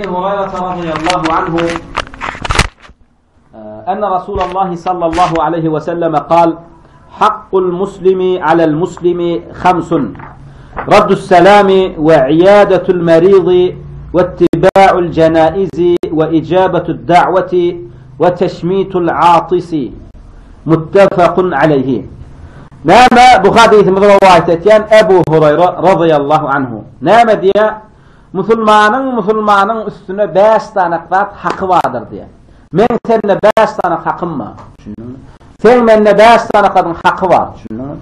هريرة رضي الله عنه أن رسول الله صلى الله عليه وسلم قال حق المسلم على المسلم خمس رد السلام وعيادة المريض واتباع الجنائز وإجابة الدعوة وتشميت العاطس متفق عليه نام بخاديث رواية أبو هريرة رضي الله عنه نام ديا Musulmanyň musulmanyň üstüne bäş sany zat haky bardyr diýýär. Meň sende bäş sany hakym bar. Düşündiňmi? Seň mende bäş sany zadyň haky bar. Düşündiňmi?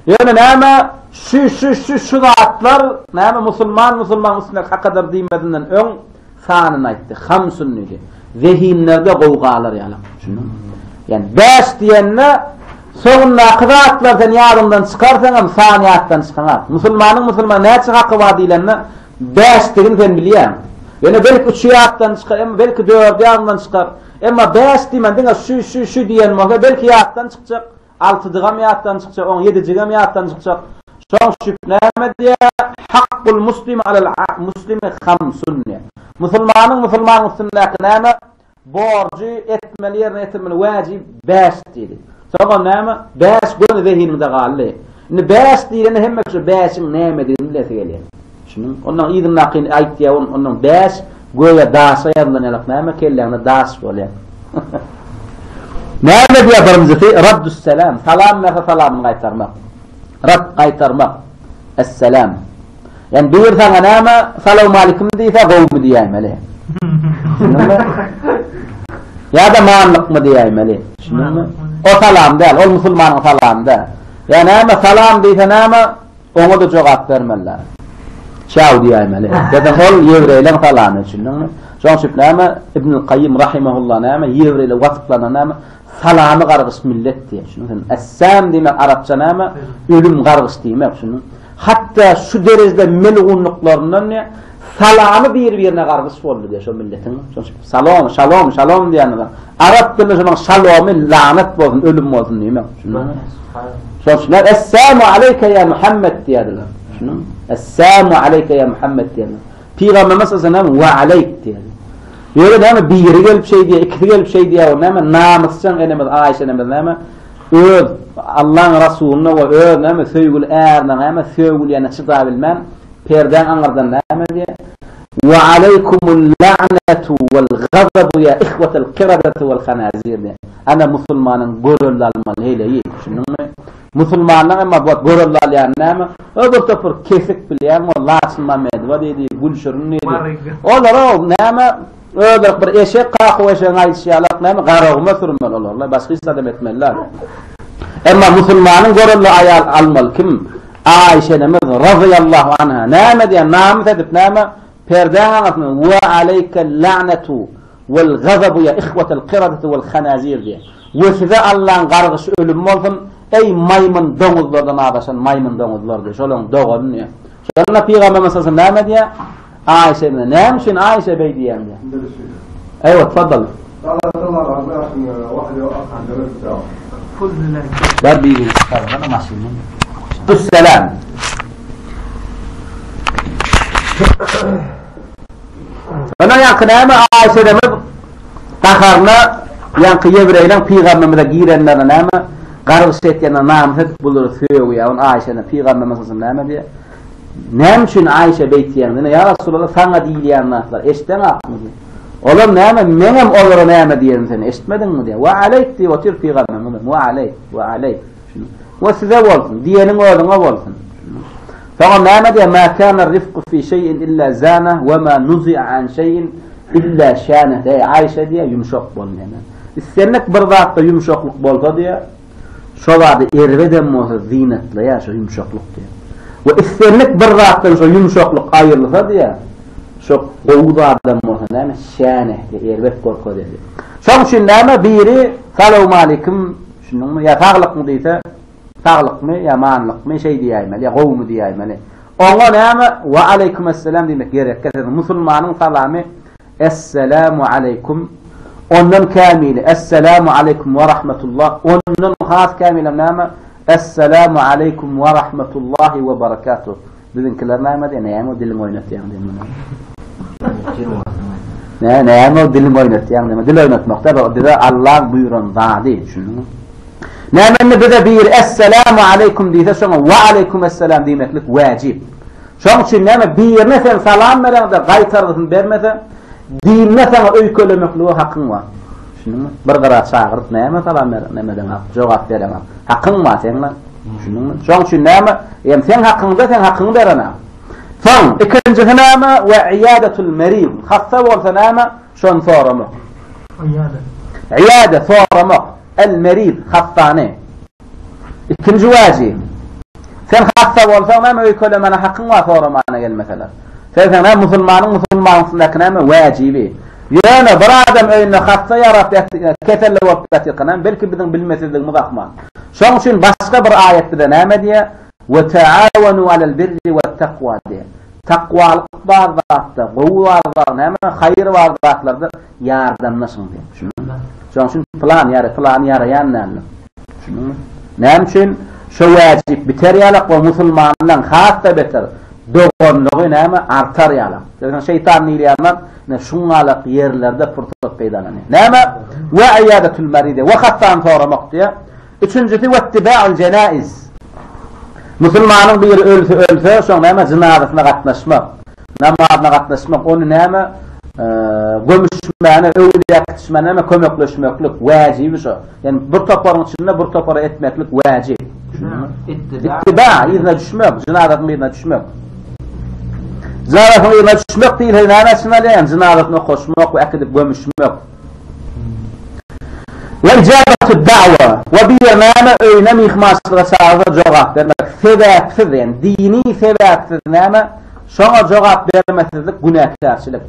Ýöne näme şu şu şu şu zatlar näme musulman musulmanyň üstüne hakydyr diýmezinden öň sanyny aýtdy. Hamsun diýdi. Zehinlerde gowy galar ýaly. Düşündiňmi? Ýani bäş diýende soňundaky zatlar sen ýadyňdan çykarsaňam san ýatdan çykaňak. Musulmanyň musulman näçe haky bar diýlende bäşdigini sen bilýäň. Ýöne belki üçi ýatdan çykar, emma belki dördi ýadyňdan çykar. Emma bäş diýmän diňe şu şu şu diýen bolsa belki ýatdan çykjak. Altyjygam ýatdan çykjak, oň ýedijigem ýatdan çykjak. Şoň üçin näme diýýär? Hakkul muslimi alal muslimi hamsun diýýär. Musulmanyň musulmanyň üstündäki näme? Borjy etmeli, ýerine ýetirmeli wäjip bäş diýdi. Soňam näme? Bäş göni zehiniňde galdy. Indi bäş diýlende hemme kişi bäşiň nämedigini bilesi gelýär. Düşündiňmi? Ondan yzyndakyny aýtýar, ondan bäş göýä daşa ýazylan ýalak näme kelläňde daş bolýar. Näme diýýär birinjisi? Raddus-selam. Salam berse salamyny gaýtarmak. Rad gaýtarmak. Es-selam. Ýani bir saňa näme salowmalikim diýse gowumy diýäýmeli. Düşündiňmi? Ýa-da manlykmy diýäýmeli. Düşündiňmi? O salam däl, ol musulmanyň salamy däl. Ýa näme salam diýse näme? Oňa-da jogap bermeliler. Çaw diýäýmeli. Zaten ol ýewreýleň salamy, düşündiňmi? Şoň üçin näme Ibnül Kaýym rahimehullah näme ýewreýle wasyplanda näme salamy gargyş millet diýýär. Düşündiňmi? Essam diýmek arapça näme? Ölüm gargyş diýmek, düşündiňmi? Hatda şu derejede melgunlyklaryndan diýýär, salamy bir-birine gargyş boldy diýýär şo milletiň. Şoň üçin salom, şalom, şalom diýýänler. Arap dilinde şonuň şalomy lanat bolsun, ölüm bolsun diýmek. Düşündiňmi? Şonuň üçin Essalamu aleyke ya Muhammed diýerdiler. Düşündiňmi? Essalamu aleyke ya Muhammed diýerdiler. Pygamberimiz sallallahu aleyhi ve aleyk diýerdi. Ýöne näme biri gelip şeý diýýär, ikisi gelip şeý diýýär, näme namysjaň enemiz Aýşe enemiz näme öz Allaň Rasulyna we öz näme söýgüli ärine näme sögülýänine çydabilmän perdäň aňyrdan näme diýýär? Wa aleykumul la'natu wal gazabu ya ihwatal qiradati wal hanazir diýýär. Ana musulmanyň görelde almaly heleýi, düşündiňmi? Musulmanlaň emma bu wagt görelde alýany näme? O bir topar kesik bilýäňmi, Laçyn Mamedowa diýdi, Gülşirin diýdi. Olara näme? Özleri bir eşek kakuw eşegiň aýdyşy ýalak näme garaguma sürmeli olarla, başga hiç zadam etmeliler. Emma musulmanyň görelde aýal almaly kim? Aýşe enemiz razyýallahu anha. Näme diýen, namys edip näme? Perdäň aňyrsynda we aleýke la'natu wal gazabu ya ihwatal qiradati wal hanazir diýen. We size Allaň gargyşy ölüm bolsun, eý maýmyn doňuzlardan azaşan maýmyn doňuzlar diýen. Şolaryň dogany diýen. Şonda Pygamberimiz sallallahu aleyhi ve sellem näme diýen? Aýşe ine, näme üçin Aýşe beý diýýäň diýýär. Eýwa, tfaddal. Bar birini çykarsana maşyndan. Üsselam. Ona ýaňky näme Aýşe enemiz gaharyna ýaňky ýewreýleň pygamberimize girenlerine näme gargyş etýänine namys edip bulary sögýär. Ony Aýşe ene pygamberimiz näme diýýär? Näme üçin Aýşe beýtýäň? Ine, ýa Resulallah, saňa diýilýän zatlar eşdeňakmy diýýär. Olam näme, meňem olara näme diýenim sen eşitmediňmi diýýär. Wa aleýk diýip otyr pygamberimiz. Wa aleýk, wa aleýk. We size bolsun, diýeniň özüňe bolsun. Soňam näme diýýär? Ma kana rifku fi şeýin illa zana we ma nuzi'a an şeýin illa şana. Eý Aýşe diýýär, ýumşak bol diýýär. Islendik bir zatda ýumşaklyk bolsa diýýär, Şo zady erbedem bolsa zynatlaýar şo ýumşaklyk diýýär. We islendik bir zatdan şo ýumşaklyk aýrylsa diýýär, şo gowy zadam bolsa näme şäne diýýär, erbet görkezýär diýýär. Şoň üçin näme biri salowmalikim düşündiňmi ýa saglykmy diýse, saglykmy ýa manlykmy şeý diýäýmeli ýa gowumy diýäýmeli. Oňa näme we aleýkumessalam diýmek gerekkä musulmanyň salamy Esselamu aleýkum. Ondan kämili, Esselamu aleýkum we rahmetullah. Ondan has kämilem näme? Esselamu aleýkum we rahmetullahi we barakatuh. Biziňkiler näme diýýär? Näme o diliňi oýnatýaň diýýär muny. Nä, näme o dilimi oýnatýaň diýme. Dil oýnatmak däl, o bize Allaň buýran zady, düşündiňmi? Näme indi bize biri Esselamu aleýkum diýse, şoňa Wa aleýkum esselam diýmeklik wäjip. Şoň üçin näme birine sen salam bereňde gaýtargysyny bermese, dinine saňa öýkelemeklige hakyň bar. Düşündiňmi? Bir gyra çagyryp näme salam ber, näme edeňok, jogap bereňok. Hakyň bar seň. Düşündiňmi? Şoň üçin näme? Hem seň hakyňda seň hakyňy bereňok. Soň ikinjisi näme? We iýadatul merid. Hassa bolsa näme? Şony soramak. Iýada. Iýada soramak. El merid hassany. Ikinji wajib. Sen hassa bolsaň näme öýkelemene hakyň bar soramana gelmeseler. Sen sen näme musulmanyň musulmanyň üstündäki näme wajibi. Ýöne bir adam öýünde hassa ýarap keselli bolup ýatyrka näme belki biziň bilmesizligimiz ahmal. Şoň üçin başga bir aýat bize näme diýýär? We taawanu alal birri we takwa diýýär. Takwalyk bar zatda, gowy bar zat, näme haýyr bar zatlarda ýardamlaşyň diýýär. Düşündiňmi? Şoň üçin plan ýary, plan ýaraýan däldir. Düşündiňmi? Näme üçin? Şo wäjip biter ýalak we musulmanlaryň has-da beter doganlygy näme artar ýalak. Ýöne şeýtan diýilýänler ine şuňalak ýerlerde pursat peýdalanýar. Näme? We iýadatul maride we hassany soramak diýýär. Üçünjisi wettiba'ul jenaiz. Musulmanyň biri ölse ölse, şoň näme jynazasyna gatnaşmak, namazyna gatnaşmak, ony näme gömüşmäne, öwlüýä äkitişmäne näme kömekleşmeklik wäjibi şo. Ýani bir toparyň içinde bir topara etmeklik wäjip. Ittiba, yzyna düşmek, jynazasynyň yzyna düşmek. Jynazasynyň yzyna düşmek diýilse näme üçin alýan? Jynazasyny okaşmak we äkidip gömüşmek. We ijabatu da'wa we bir näme öýüne myhmançylyga çagyrsa jogap bermek sebäpsiz ýani dini sebäpsiz näme şoňa jogap bermesizlik günäkärçilik.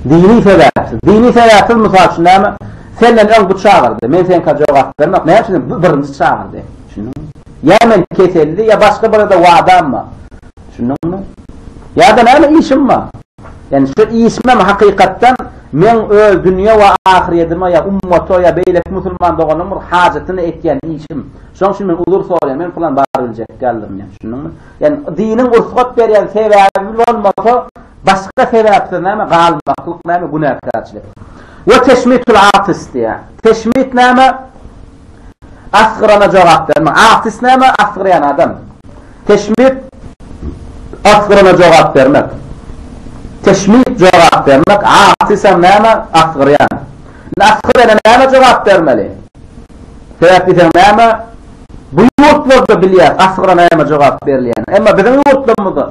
Dini sebäpsiz. Dini sebäpsiz mysal üçin näme senden öň bu çagyrdy men seňkä jogap bermek näme üçin bu birinji çagyrdy. Düşündiňmi? Ýa men keselli ýa başga bir ýerde wadam bar. Düşündiňmi? Ýa-da näme işim bar? Ýani şu işimem hakykatdan meň öz dünýe we ahyrýetime ýa ummata ýa beýleki musulman doganlaryň bir hajatyny etýän işim. Şoň üçin men uzur soraýan, men pylan baryp biljek däldirin diýen. Düşündiňmi? Ýani diniň rugsat berýän sebäbi bolmasa, başga sebäpsiz näme galmaklyk näme günäkärçilik. We teşmitul atis diýýär. Teşmit näme? Asgyrana jogap bermek. Atis näme? Asgyrýan adam. Teşmit asgyrana jogap bermek. Teşmit jogap bermek. Atisem näme? Asgyrýan. Indi asgyrana näme jogap bermeli? Sebäp diýseň näme? Bu ýurtlarda bilýäs asgyra näme jogap berilýänini. Emma biziň ýurtlarymyzda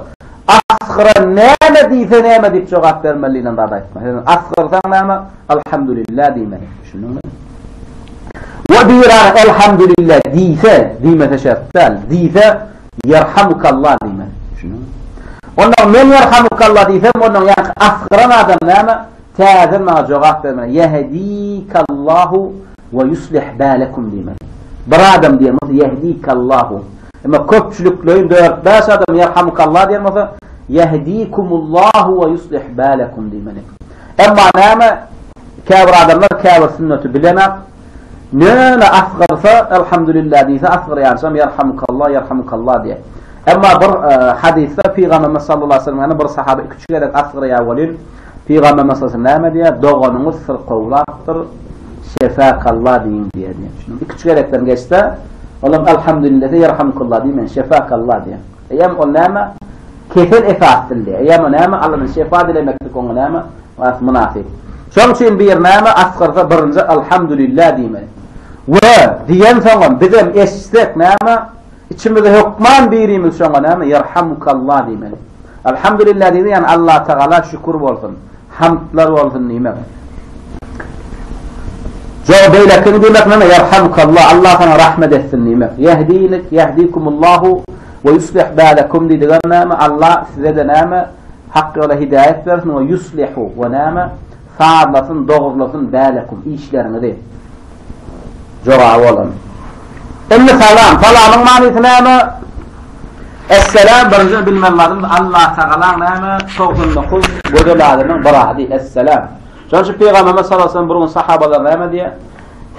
asgyra näme diýse näme diýip jogap bermeli diýlen zat aýtma. Sen asgyrsaň näme? Alhamdulillah diýmeli. Düşündiňmi? We birara elhamdülillah diýse, diýmese şert däl. Diýse ýerhamukallah diýmeli. Düşündiňmi? Ondan men ýerhamukallah diýsem, ondan ýaňky asgyran adam näme? Täzeden maňa jogap bermeli. Ýehdikallahu we ýuslih balakum diýmeli. Bir adam diýen bolsa ýehdikallahu. Emma köpçülikleýin 4-5 adam ýerhamukallah diýen bolsa ýehdikumullahu we ýuslih balakum diýmeli. Emma näme käbir adamlar käbir sünneti bilenak, nöne asgyrsa, elhamdülillah diýse asgyrýançam ýerhamukallah, ýerhamukallah diýer. Emma bir e, hadysda Pygamberimiz sallallahu aleyhi ve sellem bir sahaba iki-üç gezek asgyrýar welin, Pygamberimiz sallallahu aleyhi ve sellem näme diýer? Doganyňyz syrkawlapdyr, şefakallah diýiň diýer. Iki-üç gezekden geçse, olam elhamdülillah diýse, ýerhamukallah diýmen, şefakallah diýer. Eýýäm ol näme? Kesel esas dildi. Eýýäm o näme? Alladan şefa dilemeklik oňa näme? Has mynasyp. Şoň üçin bir näme asgyrsa birinji Alhamdulillah diýmeli. We diýensoňam bizem eşitsek näme? Içimizde hökman birimiz şoňa näme? Ýerhamukallah diýmeli. Alhamdulillah diýdi, ýagny Allah Tagala şükür bolsun. Hamdlar bolsun diýmek. Jo beýlekini diýmek näme? Ýerhamukallah, Allah saňa rahmet etsin diýmek. Ýehdinik, ýehdikumullahu we ýuslih balakum diýdigen näme? Allah size-de näme? Hak ýola hidaýat bersin we ýuslihu we näme? Sazlasyn, dogrulasyn balakum işleriňizi. Jogaby bolan. Indi salam. Salamyň manysy näme? Esselam birinji bilmeli zadymyz Allah Tagalaň näme? 99 gözel adynyň bir ady Esselam. Şonuň üçin Pygamberimiz sallallahu aleyhi ve sellem bir gün sahabalar näme diýýär?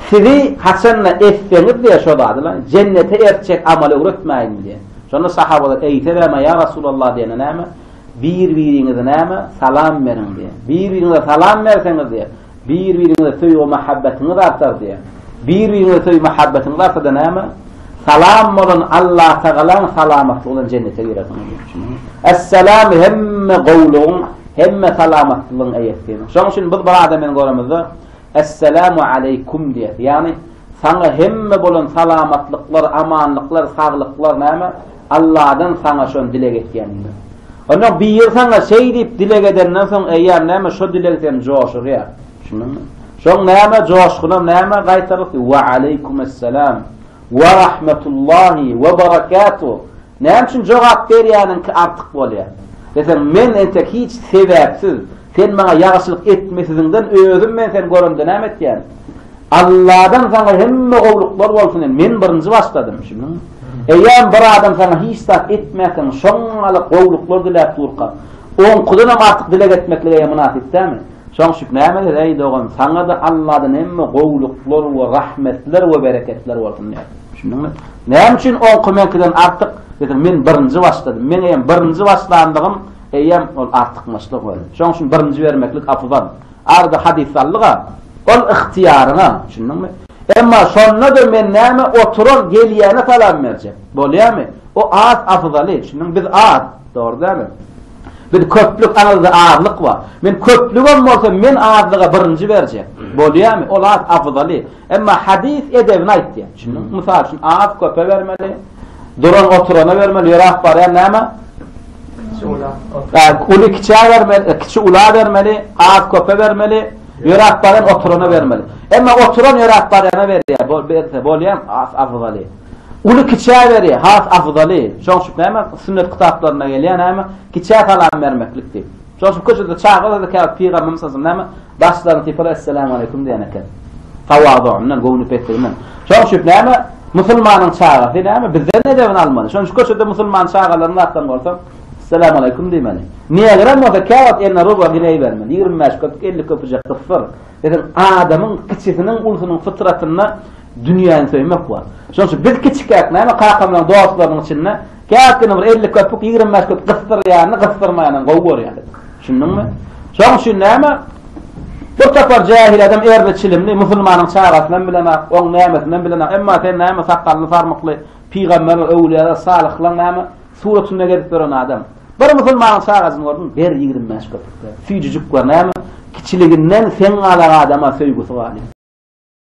Sizi haçanda etseňiz diýýär şo zady jennete ertjek amal öwretmäýin diýýär. Şonda sahabalar eýse näme ýa Rasulullah diýende näme? Bir-biriňize näme? Salam beriň diýýär. Bir-biriňize salam berseňiz diýýär, bir-biriňize söýgi-muhabbetiňiz artar diýýär. Bir-biriňize söýgi-muhabbetiňiz artsa-da näme? Salam bolan Allatagalaň salamatlygy bilen jennete girersiňiz diýýär. Esselam hemme gowulygyň, hemme salamatlygyň eýesi. Şonuň üçin biz bir adamyny göremizde Esselamu aleýkum diýýär. Ýagny Saňa hemme bolan salamatlyklar, amanlyklar, saglyklar näme? Alladan saňa şony dileg etýän diýmek. Onda biri saňa şeý diýip dileg edenden soň eýýäm näme şo dileg seni joşurýar. Düşündiňmi? Şoň näme joşgunam näme gaýtaryp we aleýkumessalam we rahmetullahi we barakatuh. Näme üçin jogap berýäniňki artyk bolýar? Diýseň men entek hiç sebäpsiz sen maňa ýagşylyk etmesiziňden özüm men seni göremde näme etýän? Alladan saňa hemme gowluklar bolsun diýen, men birinji başladym, düşündiňmi? Eýýäm bir adam saňa hiç zat etmäkäň, şoňňaly gowluklar diläp durka, oňkudanam artyk dileg etmeklige eýýäm mynasyp dälmi? Şoň üçin näme diýer, eý dogan, saňa-da Alladan hemme gowluklar we rahmetler we bereketler bolsun diýer. Düşündiňmi? Näme üçin oňky meňkiden artyk? Diýseň, men birinji başladym. Meň eýýäm birinji başlandygym eýýäm ol artykmaçlyk boldy. Şoň üçin birinji bermeklik afzal. Arada hadys saldyga, ol ygtyýaryňa, düşündiňmi? Emma şonda-da men näme oturan gelýäne salam berjek. Bolýamy? O az afzaly, düşündiňmi? Biz az, dogry dälmi? Biz köplük, aňyrda azlyk bar. Men köplügem bolsa men azlyga birinji berjek. Bolýamy? Ol az afzaly. Emma hadys edebini aýtýar. Düşündiňmi? Mysal üçin az köpe bermeli, duran oturana bermeli, ýöräp barýan näme? Uly kiçä bermeli, kiçi ula bermeli, az köpe bermeli, ýöräp barýan oturana bermeli. Emma oturan ýöräp barýana berýär, bol berse bolýar, az afzaly. Uly kiçä berýär, has afzaly. Şoň üçin näme sünnet kitaplarynda gelýär näme? Kiçä salam bermeklik diýip. Şoň üçin köçede çaga bolsa käbir pygamberimiz sallallahu näme? Başlaryny sypar Esselamu aleýkum diýen eken. Tawazu'yndan, göwni pesliginden. Şoň üçin näme? Musulmanyň çagasy näme? Bizden edebini almaly. Şoň üçin köçede musulman çagalaryny zatdan bolsa Esselamu aleýkum diýmeli. Negrem bolsa käwagt eline rubl gineý bermeli. 25 köpük, 50 köpüjek gysdyr. Biziň adamyň kiçisiniň, ulusynyň fytratynda dünýäni söýmek bar. Şonuň üçin biz kiçikäk näme kakamlaryň dostlarynyň içinde käwagt bir 50 köpük, 25 köpük gysdyrýanyny gysdyrmaýanyny gowy görýärdik. Düşündiňmi? Şonuň üçin näme? Bir topar jähil adam erni çilimli, musulmanyň çagasynam bilenak, oň nämesinem bilenak. Emma sen näme sakgally, sarmykly, pygamber, öwlüýalar, salyhlaň näme suratynda gezip ýören adam. Bir musulmanyň çagasyny gördüň, ber 25 köpük ber. Süýjüjik bar näme? Kiçiliginden seň galak adama söýgüsi galýar.